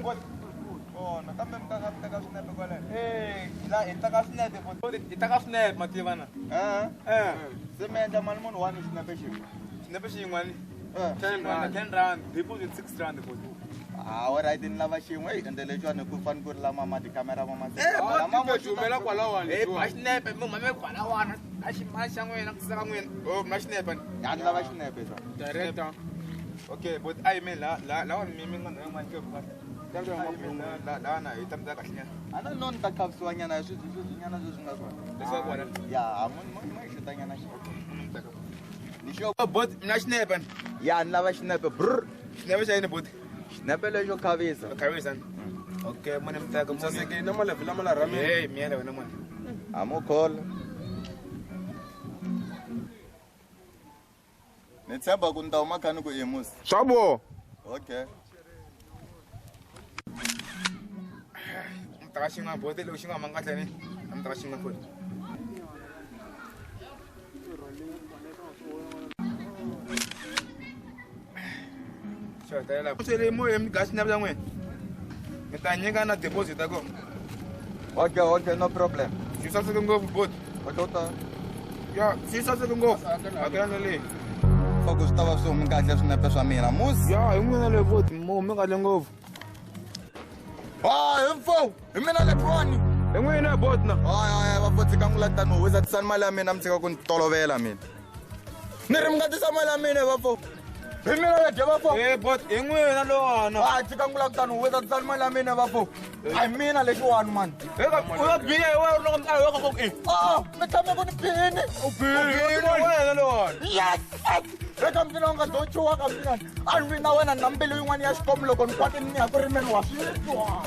Bot. Kona kambe mi ta teka swinepe kwale. Eh, la hi teka swinepe bot. Hi teka swinepe mativana. Eh. Se mi endla mali munhu one xinepe xin'we. Xinepe xin'we ni. 10 rand, 10 rand, deposit 6 rand bot. Ah, all right, ni lava xin'we. Hey, ende lexiwani ku fane ku ri lama ma tikhamera ma ma. Lama mo humela kwalawani. Eh, ba xinepe mi humame kwalawani. A ximali xa n'wina ku saka n'wina. Oh, ma xinepe. Ya ni lava xinepe sa. Director. Okay, but I mean la la la mi mi nga na n'wana ke ku. La la na hi ta mi ta kahle nyana. Ana no ni ta khavisiwa nyana swi nyana leswi nga swona. Leswaku wena. Ya, mo mo mo xuta nyana xi. Ni xo bot na xinepe. Ya, ni lava xinepe. Brr. Xinepe xa yini bot? Xinepe lexo khavisa. Khavisa. Okay, mone mi teka. Saseke na malavi lama la rhameni. Hey, miyela wena mone. A mo khola. Ni tshemba ku ni ta huma kha ni ku emusi. Swa bo. Okay. Mi teka xin'wana bot lexi xi nga humanga kahle ni. Mi teka xin'wana futhi. Xo moya mi gasi xinepe xa n'wina. Mi ta nyika na deposit ya kona. Okay, okay, no problem. Swi saseke ngopfu bot. Okay, u ta. Ya, swi saseke ngopfu. Hakela leyi. Foko swi ta va swi humi kahle swinepe swa mina musi. Ya, hi n'wina le bot, mi humi kahle ngopfu. Ah, hi mfo, hi mina lexiwani. Hi n'wina bot na. Hayi hayi va fo tshika n'wi la tano huwisa tisani mali ya mina mi tshika ku ni tolovela mina. Ni ri mi nga tisa mali ya mina va fo. Hi mina le dya va fo. Eh bot, hi n'wina lowana. Ah, tshika n'wi la tano huwisa tisani mali ya mina va fo. A hi mina lexiwani man. Eka u ya biya hi wena loko a wa ku eh. Ah, mi tshame ku ni phini. U biya wena lowana. Yes. Eka mina u nga do chuwa ka mina. A ni na wena na mbilu yin'wana ya xikwembu loko ni kwate ni ya ku rimeni wa swi twa.